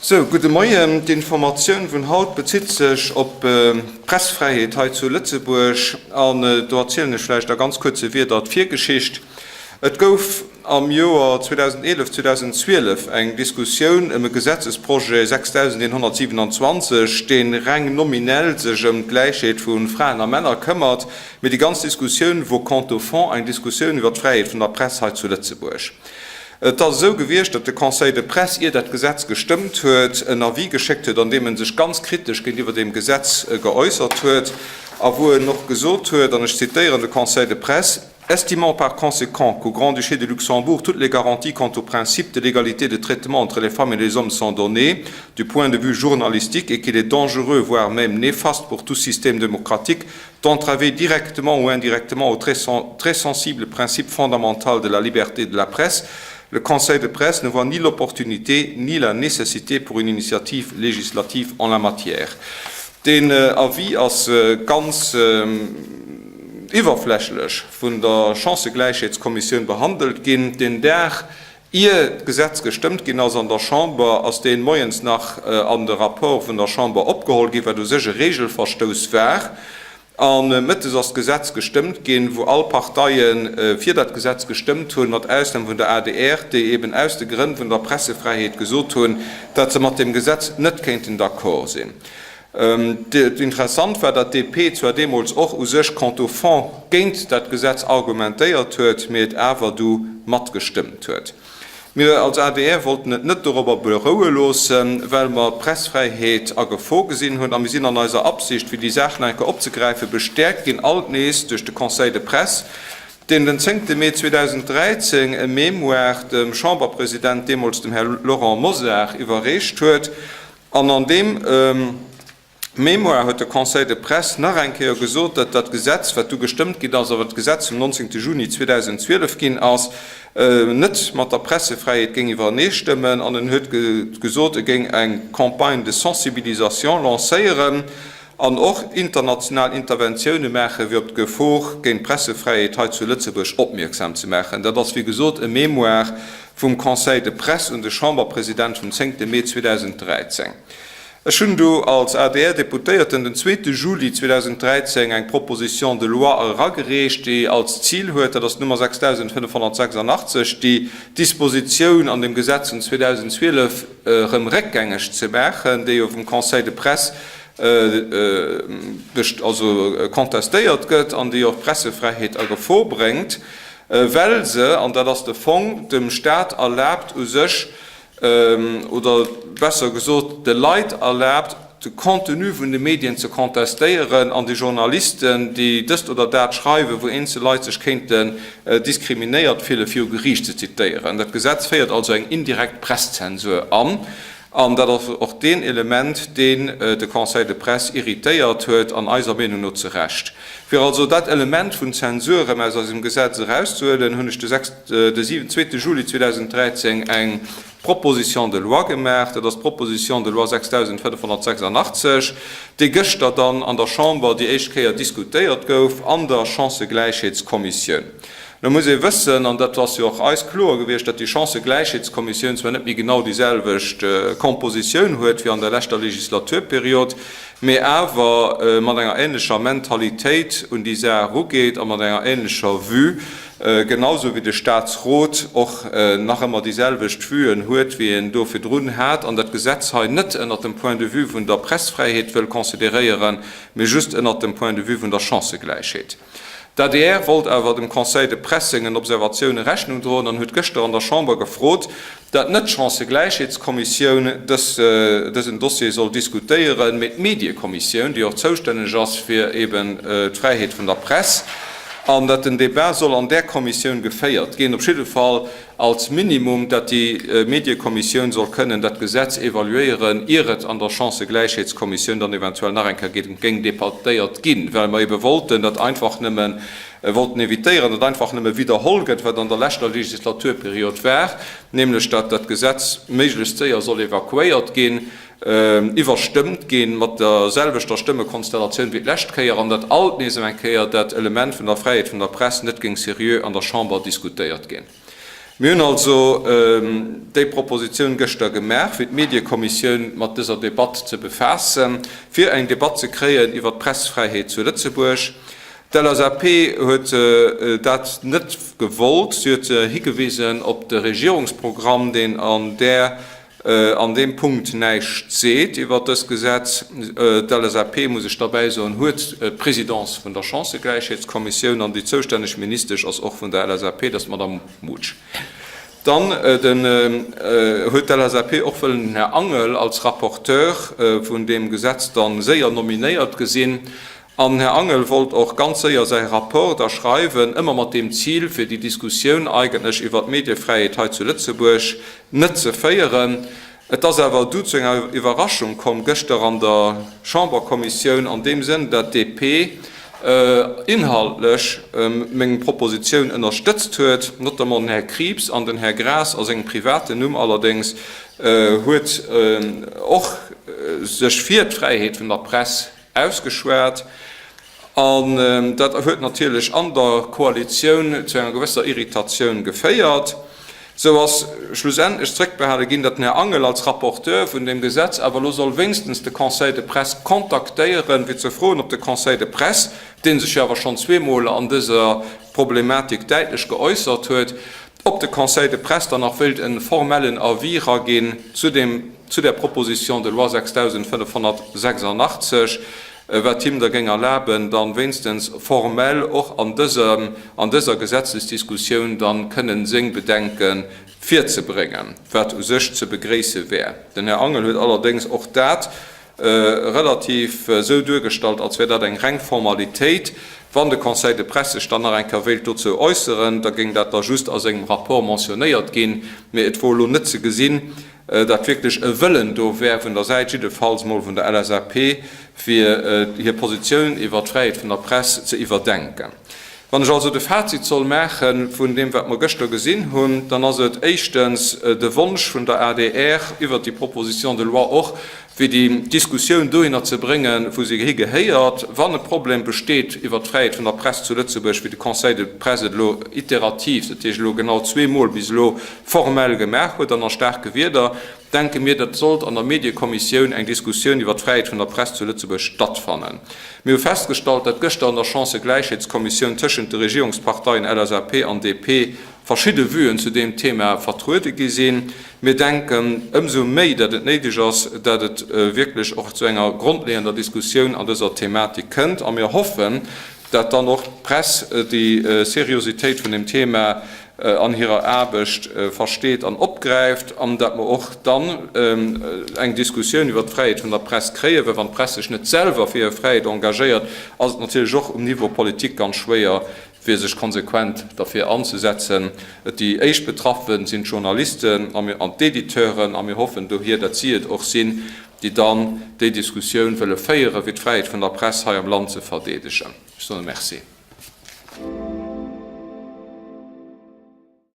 Sou, gudde Moien. D'Informatioun vun haut bezitt sech op d'Pressfräiheet hei zu Lëtzebuerg an do erzielen ech vläicht a ganz kuerze Wierder d'Virgeschicht. Et gouf am Joer 2011, 2012 eng Diskussioun ëm e Gesetzesprojet 6127, dee reng nominell sech ëm d'Gläichheet vu Fraen a Männer këmmert, mee déi ganz Diskussioun wor quant au fond eng Diskussioun iwwer d'Fräiheet vun der Press hei zu Lëtzebuerg. Et ass esou gewiescht, datt de Conseil de Presse, ier dat Gesetz gestëmmt huet, en Avis geschéckt huet, an deem e sech ganz kritesch géintiwwer deem Gesetz geäussert huet a wou en och gesot huet, an ech zitéieren de Conseil de Presse, Estimant par conséquent qu'au Grand-Duché de Luxembourg toutes les garanties quant au principe de l'égalité de traitement entre les femmes et les hommes sont données du point de vue journalistique et qu'il est dangereux, voire même néfaste pour tout système démocratique d'entraver directement ou indirectement au très, très sensible principe fondamental de la liberté de la presse, le Conseil de presse ne voit ni l'opportunité ni la nécessité pour une initiative législative en la matière. Deen Avis ass ganz iwwerflächlech vun der Chancëgläichheetskommissioun behandelt ginn. Den Dag, ier d'Gesetz gestëmmt ginn ass an der Chamber, ass deen moies nach an de Rapport vun der Chamber opgeholl ginn, wat u sech e Regelverstouss war. A mëttes ass d'Gesetz gestëmmt ginn, wou all Parteie fir dat Gesetz gestëmmt hunn, mat Ausnam vun der adr, déi eben aus de Grënn vun der Pressefräiheet gesot hunn, datt se mat deem Gesetz net kéinten d'accord sinn. Interessant war, datt d'DP zwar deemools och u sech quant au fond géint dat Gesetz argumentéiert huet, mee et awer du matgestëmmt huet. Mir als adr wollten et net dorobber beroue loossen, well mer d'Pressfräiheet a Gefor gesinn hunn a mir sinn an eiser Absicht, fir déi Saach nach eng Kéier opzegräifen, bestäerkt ginn, alt nees duerch de Conseil de Presse, deen den zéngte Mee 2013 e Mémoire dem Chamberpresident, deemools dem Här Laurent Mosar, iwwerreecht huet. An an deem Mémoire huet de Conseil de Presse nach eng Kéier gesot, datt dat Gesetz, wat du gestëmmt ginn ass, a wat d'Gesetz vum 19. Juni 2012 ginn ass, net mat der Pressefräiheet géing iwwereneestëmmen. An en huet gesot, e géing eng Campagne de sensibilisation lancéieren an och international Interventioune maachen, fir op d'Gefor géint d'Pressefräiheet hei zu Lëtzebuerg opmierksam ze maachen. Dat ass, wéi gesot, e Mémoire vum Conseil de Presse un de Chamberpresident vum 10. Mee 2013. Ech hunn du als ADR-Deputéierten den zweete Juli 2013 eng Proposition de loi eragereecht, déi als Zil huet, dat ass d'Nummer 6586, déi Dispositioun an dem Gesetz vun 2012 erëm réckgängeg ze maachen, déi jo vum Conseil de Presse also contestéiert gëtt an déi och d'Pressefräiheet a Gefor bréngt. Well se, an dat ass de Fong, dem Stat erlaabt u sech, oder besser gesot de Leit erlaabt, de Contenu vun de Medien ze contestéieren an déi Journalisten, déi dëst oder dat schreiwen, wou eenzel Leit sech kéinten diskriminéiert fillen, viru Geriicht ze zitéieren. Dat Gesetz féiert also eng indirekt Presszensur an. An dat ass och deen Element, deen de Conseil de Presse irritéiert huet, an eiser Meenung no zu Recht. Fir also dat Element vun Zensur erëm aus eisem Gesetz erauszehuelen, hunn ech de 6, de 7, zweete Juli 2013 eng Proposition de loi gemaach, dat ass d'Proposition de loi 6586, déi gëschter dann an der Chamber déi éischt Kéier diskutéiert gouf an der Chancëgläichheetskommissioun. Lo muss ee wëssen, an dat ass jo och eis kloer gewiescht, datt déi Chancëgläichheetskommissioun zwar net méi genau déi selwecht Compositioun huet wéi an der leschter Legislaturperiod, mee awer mat enger ähnlecher Mentalitéit un déi Saach erugeet a mat enger ähnlecher Vue, genausou wéi de Statsrot och nach ëmmer déi selwecht Vuen huet, wéi en do virdrun hat, an dat Gesetz hei net ënnert dem Point de vue vun der Pressfräiheet wëll consideréieren, mee just ënnert dem Point de vue vun der Chancëgläichheet. D'adr wollt awer dem Conseil de Presse sengen Observatioune Rechnung droen an huet gëschter an der Chamber gefrot, dat net d'Chancëgläichheetskommissioun dësen Dossier soll diskutéieren, mee d'Mediekommissioun, déi och zoustänneg ass fir eben d'Fräiheet vun der Press, an dat den Debat soll an där Kommissioun geféiert ginn. Op jidde Fall als Minimum, dat déi Mediekommissioun soll kënnen dat Gesetz evaluéieren, ier et an der Chancëgläichheetskommissioun dann eventuell nach eng Kéier géing debattéiert ginn, well mer ebe wollten dat einfach nëmme wollten évitéieren, datt einfach nëmme widderholl gëtt, wat an der leschter Legislaturperiod war, nämlech dat dat Gesetz méiglechst séier soll evakuéiert ginn, iwwerstëmmt ginn, mat der selwechter Stëmmekonstellatioun wéi d'lescht Kéier, an datt alt nees eng Kéier dat Element vun der Fräiheet vun der Press net géing seriö an der Chamber diskutéiert ginn. Mir hunn also déi Propositioun gëschter gemaach, fir d'Mediekommissioun mat dëser Debatt ze befaassen, fir eng Debatt ze kréien iwwert d'Pressfräiheet zu Lëtzebuerg. D'LSAP huet dat net gewollt. Si huet higewisen op de Regierungsprogramm, deen an där an deem Punkt näischt seet iwwert dëst Gesetz. D'LSAP, muss ech derbäi soen, huet d'Présidence vun der Chancëgläichheetskommissioun an déi zoustänneg Ministesch ass och vun der LSAP, dat ass d'Madame Mutsch. Dann huet d'LSAP och wëllen den Här Angel als Rapporteur vun deem Gesetz dann séier nominéiert gesinn. An den Här Angel wollt och ganz séier säi Rapport da schreiwen, ëmmer mat deem Zil, fir déi Diskussioun eigentlech iwwert d'Mediefräiheet hei zu Lëtzebuerg net ze féieren. Et ass awer du zu enger Iwwerraschung komm gëschter an der Chamberkommissioun, an deem Sënn, dat d'DP inhaltlech meng Propositioun ënnerstëtzt huet, notamment den Här Krieps an den Här Graas a sengem privaten Numm allerdéngs huet och sech fir d'Fräiheet vun der Press ausgeschwat. An dat huet natierlech an der Koalitioun zu enger gewësser Irritatioun geféiert. Sou ass schlussendlech zréckbehale ginn, datt den Här Angel als Rapporteur vun deem Gesetz awer elo soll wéinstens de Conseil de Presse kontaktéieren, fir ze froen, ob de Conseil de Presse, dee sech jo awer schonn zweemol an dëser Problematik däitlech geäussert huet, ob de Conseil de Presse dann nach wéilt e formellen Avis eraginn zu deem, zu där Proposition de loi 6586, wat him da géing erlaben, dann wéinstens formell och an dësem, an dëser Gesetzesdiskussioun dann kënnen seng Bedenke virzebréngen, wat u sech ze begréisse wär. Den Här Angel huet allerdéngs och dat relativ esou duergestallt, als wär dat eng reng Formalitéit. Wann de Conseil de Presse sech dann nach eng Kéier wéilt dozou äusseren, da géing dat da just a sengem Rapport mentionnéiert ginn, mee et wor elo net ze gesinn, datt wierklech e Wëllen do wär, vun der Säit jiddefalls mol vun der LSAP, fir hir Positioun iwwert d'Fräiheet vun der Press ze iwwerdenken. Wann ech also de Fazit soll maache vun deem, wat mer gëschter gesinn hunn, dann ass et éischtens de Wonsch vun der adr, iwwert déi Proposition de loi och, fir déi Diskussioun dohinner ze bréngen, wou se higehéiert, wann e Problem besteet iwwert d'Fräiheet vun der Press zu Lëtzebuerg, wéi de Conseil de Presse et elo iterativ, dat heescht elo genau zweemol bis elo, formell gemaach huet an a staarke Wierder, denke mir, datt sollt an der Mediekommissioun eng Diskussioun iwwer d'Fräiheet vun der Press zu Lëtzebuerg stattfannen. Mir hu festgestallt, datt gëschter an der Chancëgläichheetskommissioun tëschent de Regierungsparteien LSAP an DP verschidde Vuen zu deem Thema vertruede gi sinn. Mir denken ëmsou méi, datt et néideg ass, datt et wierklech och zu enger grondleeënder Diskussioun an dëser Thematik kënnt a mir hoffen, datt dann och d'Press déi Seriositéit vun deem Thema an hirer Aarbecht versteet an opgräift, an datt mer och dann eng Diskussioun iwwert d'Fräiheet vun der Press kréien, well wann d'Press sech net selwer fir hir Fräiheet engagéiert, ass et natierlech och um Niveau politique ganz schwéier, fir sech konsequent derfir anzesetzen. Déi éischt Betraffe sinn d'Journalisten an d'Editeuren, a mir hoffen dohier, datt si et och sinn, déi dann déi Diskussioun wëlle féieren, fir d'Fräiheet vun der Press hei am Land ze verdeedegen. Ech soe Merci.